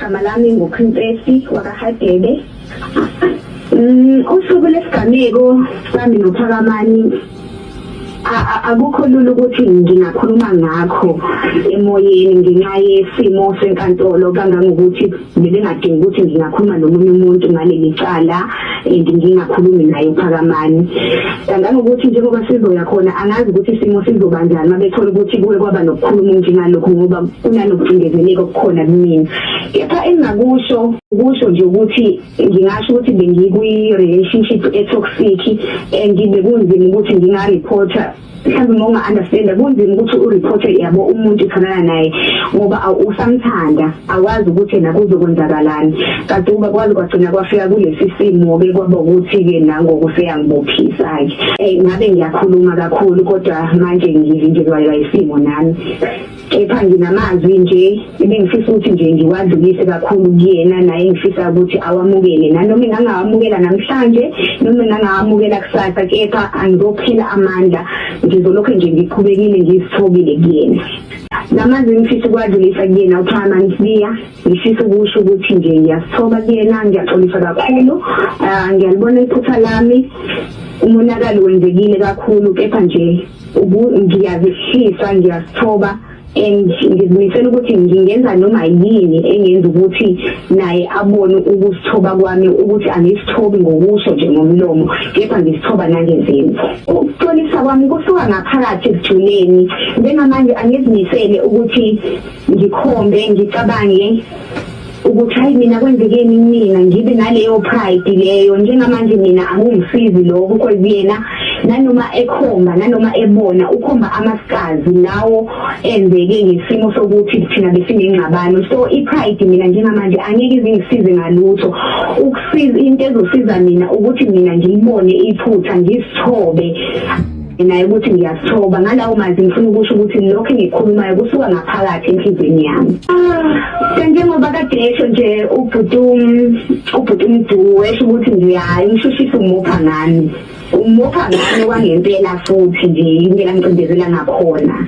Igama lami nguPrincess wakaHadebe. Usuku lesigameko sami noPhakamani akukho lula ukuthi ngingakhuluma ngakho emoyeni ngenxa yesimo senkantolo, kangangokuthi bebengadingi ukuthi ngingakhuluma nomunye umuntu ngaleli cala and ngingakhulumi naye uPhakamani. Kangangokuthi njengoba sizoya khona, angazi ukuthi isimo sizoba njani uma bethola ukuthi kuke kwaba nokukhuluma njengalokhu, ngoba kunanokucindezeleka okukhona kumina. Kepha engingakusho, ukusho nje ukuthi ngingasho ukuthi bengikwi-relationship e-toxic and bekunzima ukuthi nginga-reporta. Mhlawumbe uma unga-understanda, kunzima ukuthi u-reporte, yabo, umuntu uthandana naye, ngoba usamthanda, awazi ukuthi yena kuzokwenzakalani. Kanti ukuba kwazi kwagcina kwafika kulesi simo-ke, kwaba ukuthi-ke nangoku seyangibophisa-ke. Ngabe ngiyakhuluma kakhulu, kodwa manje ngivinjelwa isimo nami. Kepha nginamazwi nje ebengifisa ukuthi nje ngiwadlulise kakhulu kuyena, naye ngifisa ukuthi awamukele, nanoma engangawamukela namhlanje noma engangawamukela kusasa, kepha angizophela amandla, ngizolokhu nje ngiqhubekile ngizithobile kuyena. Lamazwi ngifisa ukuwadlulisa kuyena uPhakamani Sibiya, ngifisa ukusho ukuthi nje ngiyasithoba kuyena, ngiyaxolisa kakhulu. Ngiyalibona iphutha lami, umonakalo wenzekile kakhulu, kepha nje ngiyazehlisa, ngiyasithoba and ngizimisela ukuthi ngingenza noma yini engenza ukuthi naye abone ukusithoba kwami, ukuthi angisithobi ngokusho nje ngomlomo, kepha ngisithoba nangezenzo. Ukuxolisa kwami kusuka ngaphakathi ekujuleni. Njengamanje angizimisele ukuthi ngikhombe, ngicabange ukuthi hayi, mina kwenzekeni kumina, ngibe naleyo pride leyo. Njengamanje mina akungisizi lokho, because yena nanoma ekhomba, nanoma ebona, ukhomba amasikazi lawo enzeke ngesimo sokuthi thina besinengxabano. So i-pride mina njengamanje angeke izingisize ngalutho. Ukusiza, into ezosiza mina ukuthi mina ngilibone iphutha, ngisithobe naye ukuthi ngiyasithoba. Ngalawo mazwi ngifuna ukusho ukuthi lokho engikukhulumayo kusuka ngaphakathi enhliziyweni yami. Ah, njengoba kade esho nje ubhuti uMdu, esho ukuthi nje hayi, umshushisi umopha ngami, umopha ngami kwangempela, futhi nje indlela ngicindezela ngakhona,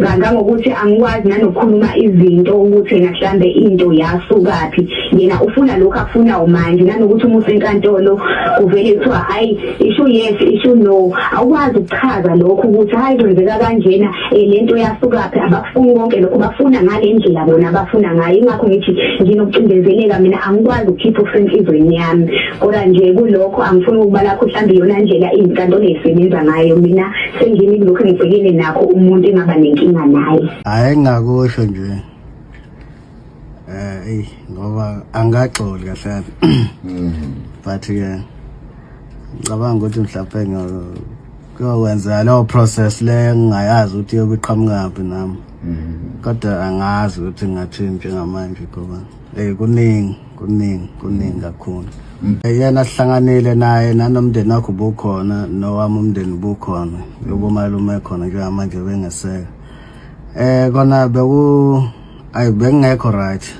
kangangokuthi angikwazi nanokukhuluma izinto ukuthi yena mhlambe into yasukaphi. Yena ufuna lokhu akufunayo manje, nanokuthi uma usenkantolo kuvele kuthiwa hayi, isho yes, isho no, awukwazi ukuchaza lokho ukuthi hayi, kwenzeka kanjena, lento yasukaphi. Abakufuni konke lokho, bafuna ngale ndlela bona abafuna ngayo. Ingakho ngithi nginokucindezeleka, mina angikwazi ukukhipha okusenhlizweni yami. Kodwa nje kulokho angifuni ukuba lakho, mhlawumbe iyona ndlela izinkantolo ezisebenza ngayo. Mina sengimi kulokhu engibhekene nakho, umuntu engaba nenkinga naye. Hayi, engingakusho nje, eyi, ngoba angaxoli kahle kahle, but ke ngicabanga ukuthi mhlawumbe kuyokwenzeka leyo process le engingayazi ukuthi iyobe iqhamukaphi nami, kodwa angazi ukuthi ngingathini njengamanje, ngoba kuningi, kuningi, kuningi kakhulu. Yena sihlanganile naye, nanomndeni wakhe ubukhona, nowami umndeni ubukhona, yobomalume khona njengamanje bengeseka. Kona beku ayi, bengekho right,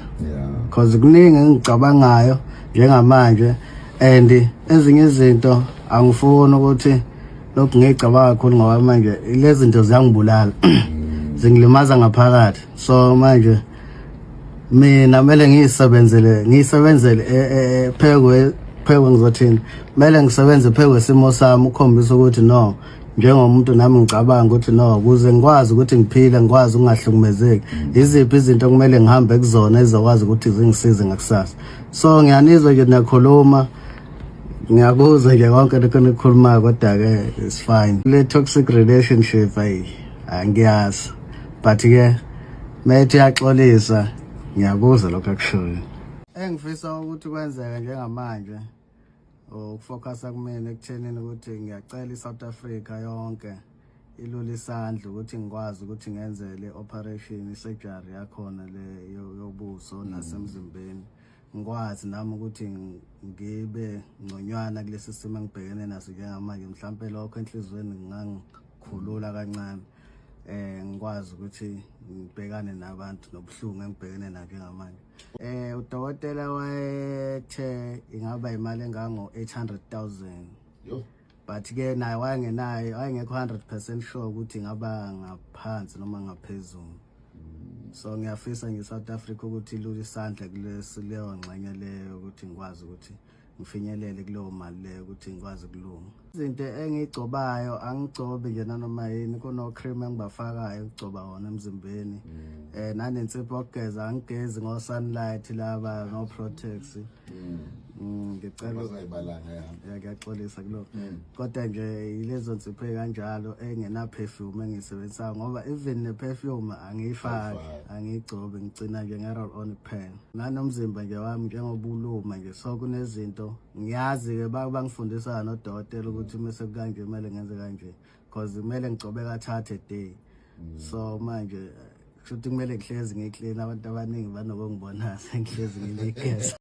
because kuningi engicabangayo njengamanje and ezinye izinto angifuni ukuthi lokhu ngicabanga kakhulu, ngoba manje lezi zinto ziyangibulala, zingilimaza ngaphakathi. So manje mina kumele ngiyisebenzele, ngiyisebenzele phekwe phekwe, ngizothini, kumele ngisebenze phekwe isimo sami, ukukhombisa ukuthi no, njengomuntu nami ngicabanga ukuthi no, ukuze ngikwazi ukuthi ngiphile, ngikwazi ukungahlukumezeki, iziphi izinto okumele ngihambe kuzona ezizokwazi ukuthi zingisize ngakusasa. So ngiyanizwa nje niyakhuluma, ngiyakuzwa nje konke lokho enikhulumayo, kodwa-ke it's fine. Le toxic relationship, ayi, angiyazi, but-ke methi uyaxolisa, ngiyakuzwa lokho akushoyo. Engifisa ukuthi kwenzeke njengamanje ukufocusa kumina ekuthenini ukuthi ngiyacela i-South Africa yonke ilule isandla ukuthi ngikwazi ukuthi ngenze le operation, i-surgery yakhona le yobuso nasemzimbeni, ngikwazi nami ukuthi ngibe ngconywana kulesi simo engibhekene naso njengamanje. Mhlampe lokho enhliziyweni kungangikhulula kancane, ngikwazi ukuthi ngibhekane nabantu nobuhlungu engibhekene nabo njengamanje. Udokotela wayethe ingaba imali engango 800,000. Yo. But ke naye wayengenayo, wayengekho 100% sure ukuthi ingaba ngaphansi noma ngaphezulu. So ngiyafisa nge-South Africa ukuthi ilule isandla kuleyo ngxenye leyo, ukuthi ngikwazi ukuthi ngifinyelele kuleyo mali leyo, ukuthi ngikwazi ukulunga. Izinto engiyigcobayo, angigcobi nje nanoma yini. Kuno-cream engibafakayo ukugcoba wona emzimbeni, nanensipho yokugeza. Angigezi ngo-Sunlight laba, no-Protex. Ngicela Bazayibalanga ya. Ya, ngiyaxolisa kulokho, kodwa nje yilezo nsipho ey'kanjalo engena perfume engiyisebenzisayo, ngoba even ne-perfume angiyifaki. Awuyifaki. Angiyigcobi, ngigcina nje nge-roll on kuphela. Nanomzimba nje wami njengoba uluma nje, so kunezinto ngiyazi-ke bangifundisa nodokotela ukuthi mese kukanje kumele ngenze kanje, 'cause kumele ngigcobe kathathu a day. So manje kusho ukuthi kumele ngihlezi ngiklina. Abantu abaningi banokungibona sengihlezi ngiligeza.